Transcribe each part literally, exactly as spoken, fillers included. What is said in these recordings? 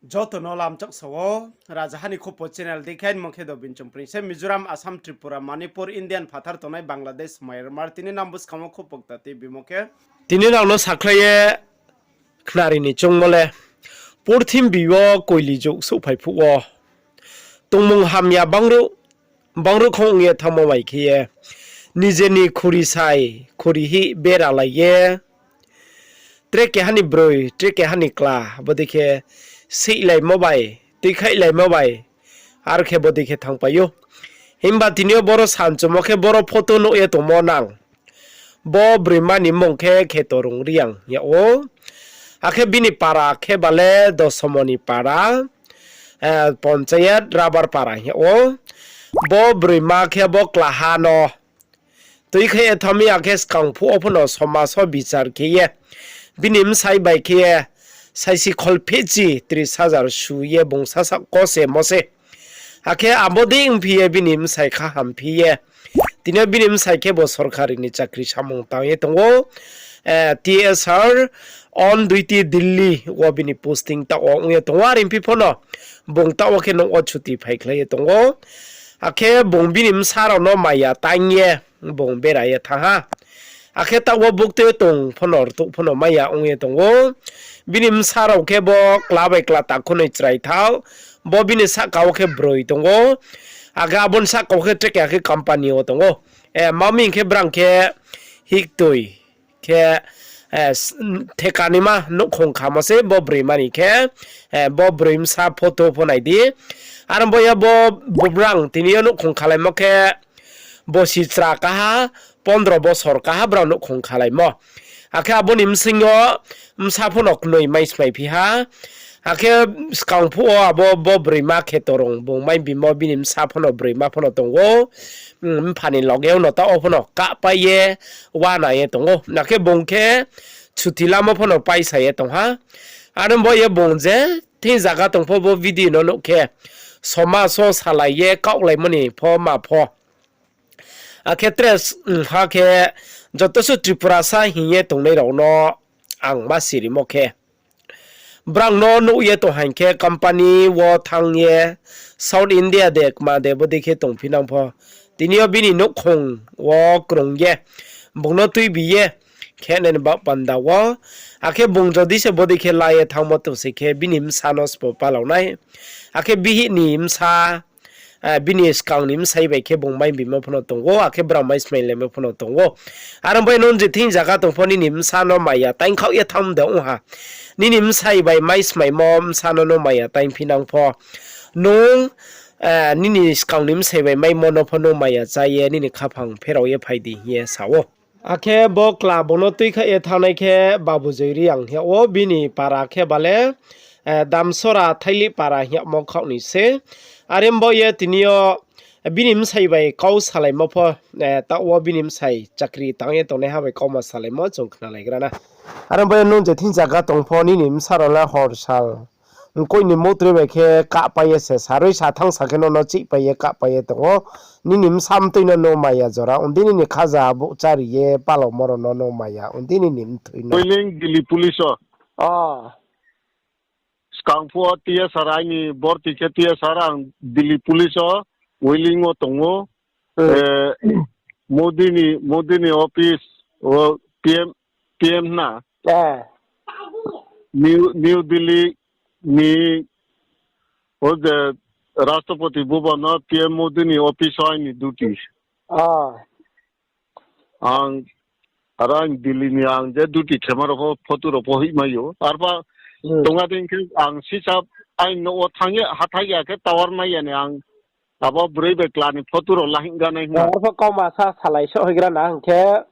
Joto no lamchak sa wo, Rajaha ni Khupo channel dei khe, mo khe Dobin Chongpring se Mizoram, Assam, Tripura, Manipur, Indian phathar tongnai Bangladesh, Myanmar, tini nang buskang wo khupo kta tuibimo khe. Tini nang no sakhlai ye khnari ni choungmo le, purthimbi wo koili jug souhphai phuh wo, tongmung hamya bangruh, bangruh khong ong ye thanngmo bai khe ye, nije ni khuri sai, khuri hih beralai ye, tre keha ni broi, tre keha ni kla, bodei khe seihlaimo bai, tuikhaihlaimo bai, aro khe bodei khe thanngpai ou. Himba tini yo boro sanchumo khe boro photo nuh ye tongmo nang. Bo broima ni mmung khe Khetorung Reang hing yag ou. Akhe bini para khe ba le Dosomoni para, ponchayat Rabar para hing yag ou. Bo broima khe bo klaha no tuikhai ye thanng mi, akhe skang phuh wo pho no somaj wo bichar khe ye, bini bsai bai khe ye saisi kholphehchi tris hajar su ye bung sasaoh kosemo se. Akhe abo dei ongphi ye bini bsai kha hamphi ye. Tini yo bini bsai khe bo sorkari ni chakri samung tang ye tong ou. TSR on duty Delhi wo bini posting taoh wo ong ye tong ou. Are phi pho no bung taoh wo khe nouh wo chuti phaikhlai ye tong ou. Akhe bung bini bsa rao no maya taing ye bung bera ye thanng ha. Akhe taoh wo buktui tong pho no rtuh pho no maya ong ye tong ou. Bini bsa rao khe bo kla bai kla takhunoi chrai thaoh. Bo bini sahka wo khe broi tong ou. Akhe abo ni sahka wo khe tre keha khe company wo tong ou. Ma mi hing khe brang khe hiktoi khe, theka ni ma nouhkhong khamo se bo broima ni khe, bo broi bsa photo pho nai di. Are bo ye bo, bo brang tini yo nouhkhong khalaimo khe bosi chra kaha, pondro bosor kaha brao nouhkhong khalaimo. Akhe abo ni bsing yo bsa pho no knoi mai smai phi ha. Akhe skang phuh wo abo bo broima Khetorung bung mai bimo bini bsa pho no broima pho no tong ou. Mpha ni loge wo no taoh wo pho no kahpai ye, uana ye tong ou. Akhe bung khe chuti lamo pho no paisa ye tong ha. Are bo ye bung je thing zaga tong pho bo video no nuh khe, somaj wo salai ye kaohlaimo ni pho ma pho. Akhe tre, ha khe joto suh Tripurasa hing ye tongnai rao no ang ma sirimo khe, brang no nuh ye tong haing khe company wo thanng ye South India de kma de bodei khe tongphi nang pho, tini yo bini nouhkhong wo krung ye, bung no tuibi ye, khe nai ni baoh panda wo. Akhe bung jodi se bodei khe la ye thanngmo tong se khe bini bsa no sbo palao nai. Akhe bihih ni bsa, bini skang ni bsai bai khe bung mai bimo pho no tong ou, akhe brao mai smai laimo pho no tong ou. Are bo ye nung je thing zaga tong pho nini bsa no maya taing khaoh ye thanng de ong ha. Nini bsai bai mai smaimo bsa no nung maya taing phi nang pho, nung, nini skang ni bsai bai maimo no pho nung maya chá ye nini khaphang pherao ye phai di hing ye sa ou. Akhe bo kla bung no tuikhaih ye thanngnai khe Babu Joi Reang hing yag ou, bini para khe ba le, Damsora Thailih para hing yagmo khaoh ni se. Are bo ye tini yo bini bsai bai kau salaimo pho, taoh wo bini bsai chakri tang ye tongnaiha bai kauma salaimo chung khnalaigra na. Are bo ye nung je thing zaga tong pho nini bsa rao le hor sal mkoih ni mutroi bai khe kahpai ye se, saroi sa thanng sa khe no no chihpai ye kahpai ye tong ou. Nini bsa mtoi no no maya jora ong di, nini khaja bouh chári ye palaomo rao no no maya ong di nini mtoi no. Wailing Delhi police wo. Skang phuh wo T S R aini borti khe T S R ang Delhi police wo wailing wo tong ou. Modi ni, Modi ni office wo P M, P M na. New, New Delhi ni o je Rashtrapati Bhavan no P M Modi ni office wo aini duty. Ang, aro ang Delhi ni ang je duty khema rao pho photo rao pho hoihmai ou. Arpha tonga dei khe ang sisa aini nouh wo thanng ye hathái ya khe tower mai ya ni ang abo broi bai kla ni photo rao la hing ganai hna. Arpha kauma sa salai soh hoigra na hing khe,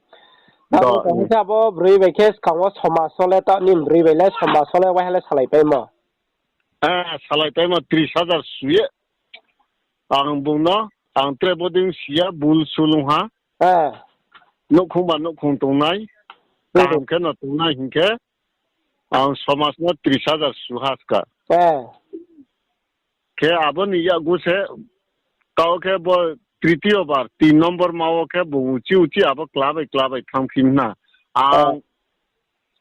abo broi bai khe skang wo somaj wo le taoh ni broi bai le somaj wo le waiha le salaipaimo. Salaipaimo tris hajar su ye. Ang bung no, ang tre bodei si ya, bul sulung ha. Nouhkhong ba nouhkhong tongnai, kaham khe no tongnai hing khe, ang somaj no tris hajar su ha ska. Khe abo ni yakgu se, kau khe bo tritiyo bar, tin nombor ma wo khe bung uchi uchi abo kla bai kla bai thanngphi hna. Ang,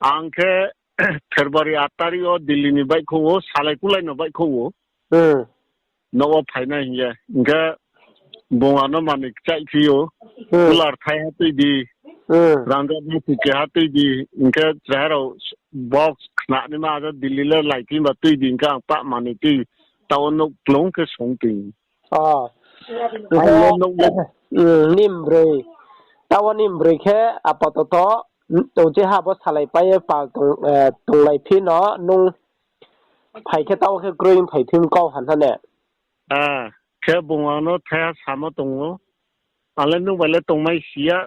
ang khe February আট তারিখ wo Delhi ni baihkhouh wo, salai kulai no baihkhouh wo. Hmm. Nouh wo phainai hing ye. Hing khe bung ano manoi kchaih phi ou. Hmm. Cooler thaiha tui di. Hmm. Rangga no tui keha tui di. Hing khe chrai rao box khnanaima aja Delhi le laiphi ba tui di. Hing khe ang pah manoi tui. Taoh wo nouh klung khe song tui. Oh. Hing khe, hmm, ni mbroi. Taoh wo ni mbroi khe apatoto, tongchi ha bo salai pai ye pal tong, eh, tonglai phi no nung phai khe taoh wo khe kroi phai phi kau ha na ne. Ah, khe bung ang no thaiha samo tong ou. Ang le nung bai le tongmai si ya,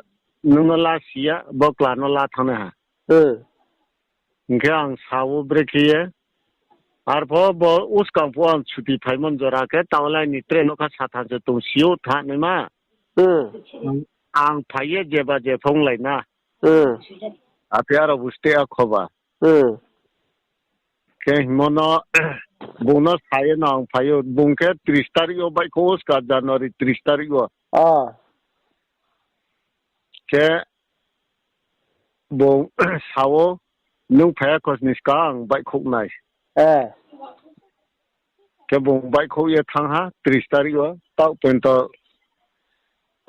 nung no la si ya, bo kla no la thanng nai ha. Hmm. Hing khe ang sa ou brekhe ye. Arpho bo uskang pho ang chuti phaimo jora khe, taoh le aini tre nougkha satham se tong si ou thanng naima. Hmm. Ang phai ye jeba je phonglai na. Hmm. Aphi aro bo steh a khoba. Hmm. Khe hingmo no, bung no sa ye no ang phai ou, bung khe tris tarik wo baihkhouh wo ska, January tris tarik wo. Ah. Khe bung sa ou, nung phai ya khosni skang ang baihkhouh nai. Eh. Khe bung baihkhouh ye thanng ha tris tarik wo, taoh poito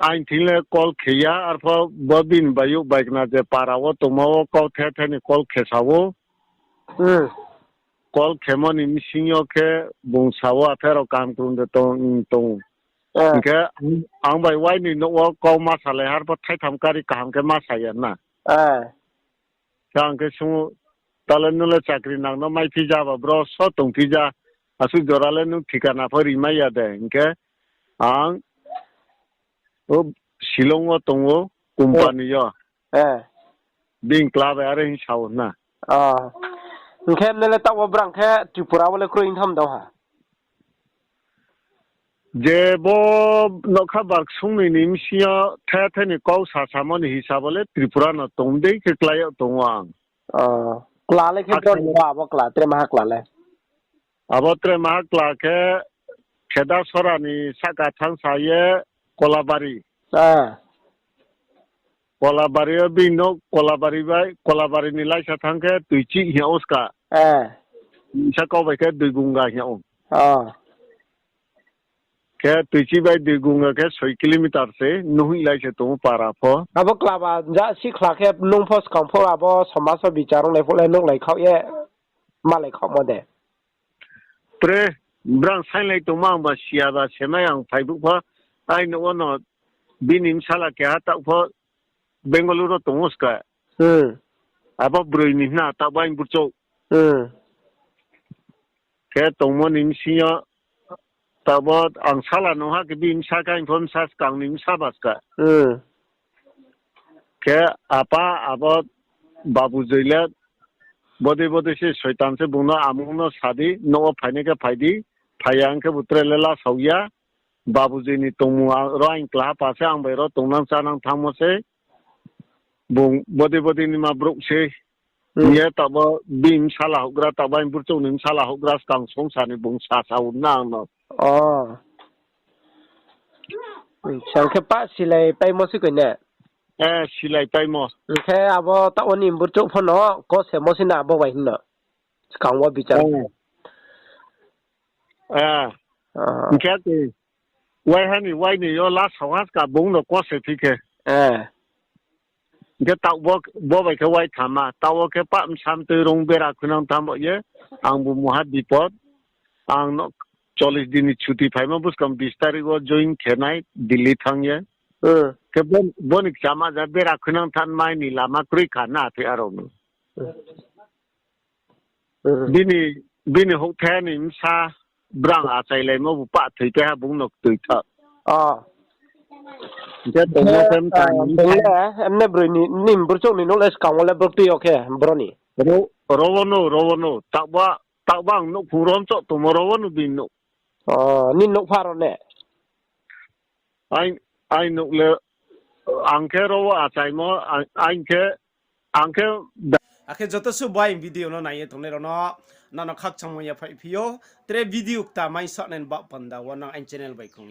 aini thing le call khe ya, arpho bo bini baiyouh baikna je para wo tongma wo kau the the ni call khe sa ou. Hmm. Call khemo ni bsing yo khe bung sa ou, aphe rao kaham krung de tong, tong. Eh. Hing khe ang bai uaini nouh wo kau ma salai ha, arpho thaitham kari kaham khe ma sa ya na. Eh. Khe ang khe sung ou, ta le nung le chakri nang no maiphi ja ba, bro so tongphi ja, asuh jora le nung thikana pho rimai ya de, hing khe ang o Shillong wo tong ou, company yo. Eh. Bini kla bai are hing sa ou na. Ah. Hing khe nung le taoh wo brang khe Tripura wo le kroi tham dong ha. Je bo nougkha bar ksung noi ni bsing yo the the ni kau sa samo ni hisab wo le Tripura no tong dei khe klái yag tong ou ang. Ah. Kla le khe bro ni abo kla, tre maha kla le. Abo tre maha kla khe Khedasora ni sahka thanngsa ye Kolabari. Ah. Kolabari yo bini nouh, Kolabari bai, Kolabari ni laisa thanng khe Tuichih hing yag ou ska. Eh. Sa kau bai khe Duigunga hing yag ou. Ah. Khe Tuichih bai Duigunga khe soi kilometer se, nuhhoihlai se tong ou para pho. Abo klaba ja sikhla khe nung pho skang pho abo somaj wo bichar onglai phuh le nuhlai khaoh ye, malai khaohmo de. Tre, brang sainglai tongmo ang ba siya ba semai ang phai brouh pho, aini nouh wo no bini bsala keha taoh pho Bengaluru wo tong ou ska. Hmm. Abo broi ni hna taoh bo aini burchouh. Hmm. Khe tongmo ni bsing yo, taoh bo ang sala nung ha khe bini bsa khe aini pho bsa skang ni bsa ba ska. Hmm. Khe apa abo Babu Joi le bodei bodei se soitan se, bung no amung no sa di, nouh wo phainai khe phai di, phai ya hing khe bo tre le lasao ya, Babu Joi ni tongmung ro aini klaha pa se, ang bai ro tongnang chánang thanngmo se, bung bodei bodei ni ma brouh se. Hmm. Hing ye taoh bo bini bsala houhgra, taoh bo aini burchouh ni bsala houhgra skang songsa ni bung sasa ou na ang no. Oh. Acha, hing khe pah silai paimo se koi ne? Eh, silai paimo. Hing khe abo taoh wo ni burchouh pho no kosemo se na abo bai hing no. Skang wo bichar. Eh. Ah. Hing khe tei waiha ni wainoi yo lasao ha ska bung no kose phi khe. Eh. Hing khe taoh bo, bo bai khe waithama, taoh wo khe pah bsa mtoi rung bera khuinang tham bo ye, ang bu muha bipod, ang no চল্লিশ din ni chuti phaimo buskang বিশ তারিখ wo join khe nai Delhi thanng ye. Hmm. Khe bo, bo ni kchama ja bera khuinang thanng mai ni lama kroi kha na thoi aro no. Hmm. Bini, bini houhthai ni bsa brang achailaimo bu pah thoi khe ha bung no ktoi tha. Ah. Hing khe tongmo khe mtang ni bung le, emne broi ni, ni burchouh ni nouh le skang wo le brouh tui yo khe bro ni. Ro, ro wo no, ro wo no. Taoh ba, taoh ba ang nouhkhong rom choh tongmo ro wo no bini nouh. Oh, ni nouh pha ro ne? Ai, ai nouh le, ang khe ro wo achaimo, ai, ai khe, ang khe da- Akhe joto suh bo aini video no nai ye tongnai rao no, nono khakchangmo yaphaih phi ou, tre video kta mai sahnai ni baoh panda wo nang aini channel bai kong ye